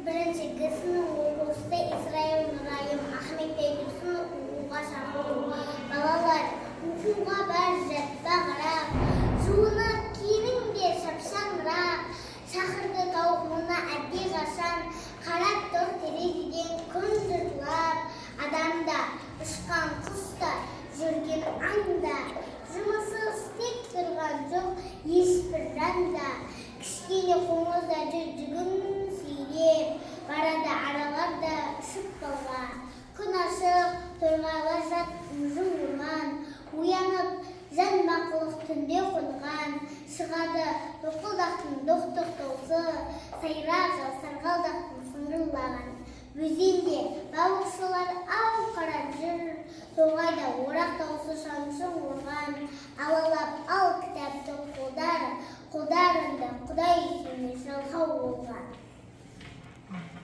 Бірінші Г сынып оқушысы Исраил Нұрайым Ахмет Байтұрсынов оқуға шақыру. Балалар, оқуға бар, жатпа қарап, жуынып киініңдер шапшаңырақ. Шақырды тауық мұны әлдеқашан, қарап тұр терезеден күн жырлап. Адам да, ұшқан құс та, жүрген аң да, жұмыссыз тек тұрған жоқ ешбір жан да. Кішкене қоңыз да жүр жүгін сүйреп, барады аралар да ұшып балға. Күн ашық, торғайлар жат мұжық орман, оянып жан мақұлық түнде қонған. Шығады тоқылдақтың доқ-доқ даусы, сайрағы сарғалдақтың сыңғырлаған. Өзенде балықшылар ау қарап жүр, тоғайда орақ даусы шаншып ұрған. Алалап ал кітапты қолдарыңды, Құдай сүймес жалқау болған.